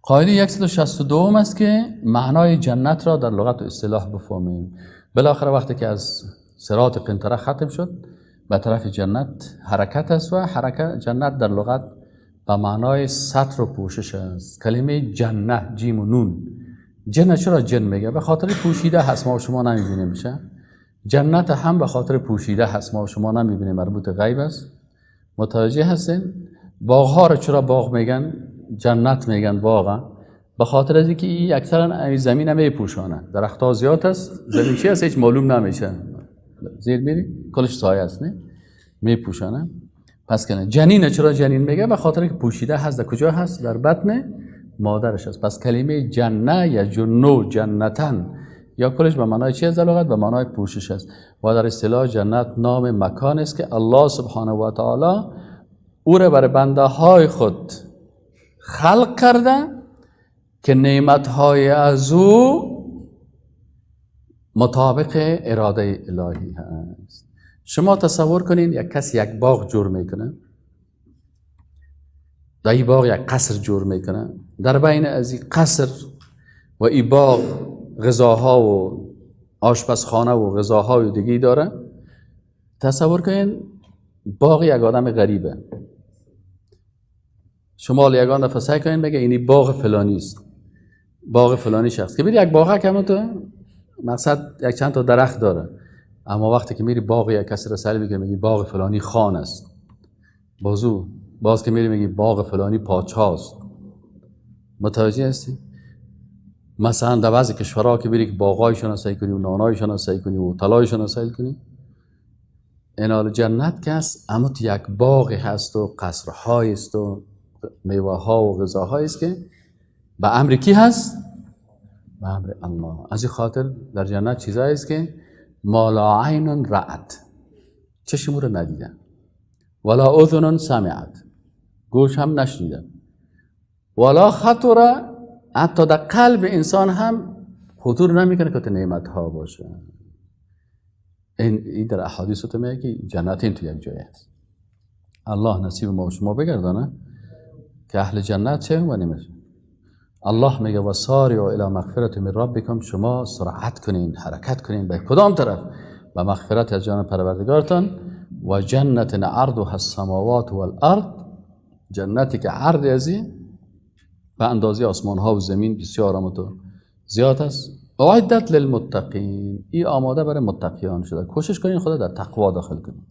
قاعده 162 است که معنای جنت را در لغت و اصطلاح بفهمیم. بالاخره وقتی که از صراط قنطره ختم شد به طرف جنت حرکت است و حرکت جنت در لغت به معنای ستر و پوشش است. کلمه جنه، جیم و نون، جنه چرا جن میگه؟ به خاطر پوشیده هست، ما و شما نمیبینیم میشه. جنت هم به خاطر پوشیده هست، ما و شما نمیبینیم، مربوط غیب است. متوجه هستین؟ باغ ها رو چرا باغ میگن؟ جنت میگن باغ، به خاطر از اینکه این اکثرا زمین هم میپوشانه، درخت‌ها زیاد است، زمین چی است هیچ معلوم نمیشه، زیر میری کلش سایه است، نه میپوشانه. پس کنه جنین چرا جنین میگه؟ به خاطر که پوشیده هست. در کجا هست؟ در بطن مادرش است. پس کلمه جنه یا جنو، جنتن یا کلش به معنای چی است؟ در لغت به معنای پوشش است. و در اصطلاح جنت نام مکان است که الله سبحانه و تعالی او را برای بنده های خود خلق کرده که نعمت های از او مطابق اراده الهی هست. شما تصور کنین یک کسی یک باغ جور میکنه، در این باغ یک قصر جور میکنه، در بین از این قصر و این باغ غذاها و آشپزخانه و غذاهای دیگه داره. تصور کنین باغ یک آدم غریبه، شما یگان دفعه سعی کنین بگه اینی باغ فلانی است، باغ فلانی شخص که بری یک باغ که تو مقصد یک چند تا درخت داره، اما وقتی که میری باغ یک کسی را سعی میکنی میگی باغ فلانی خان است، بازو باز که میری میگی باغ فلانی پادشاه است. متوجه هستی؟ مثلا در بعضی کشورها که بری که باغایشان را سعی کنی و نانایشان را سعی کنی و طلایشان را سعی کنی، این جنت که است اما تو یک باغ هست و قصرهای است و میوه ها و غذاهایی است که به امر کی هست؟ به امر الله. از این خاطر در جنت چیزایی است که ما لا عین رأت، چشم رو ندیدن، ولا اذن سمعت، گوش هم نشنیدن، ولا خطر، حتی در قلب انسان هم خطور نمیکنه که نعمت ها باشه. این در احادیث تو میگه که جنت این تو یک جای هست. الله نصیب ما و شما بگردانه که اهل جنت چه و نمیشه. الله میگه و سارعوا الی مغفرت من ربکم، شما سرعت کنین، حرکت کنین به کدام طرف؟ به مغفرت از جانب پروردگارتان. و جنت عرضها السماوات والارض، جنتی که عرض ازی به اندازه آسمان ها و زمین بسیار هم تو زیاد است. اعدت للمتقین، ای آماده برای متقیان شده. کوشش کنین خدا در تقوا داخل کنین.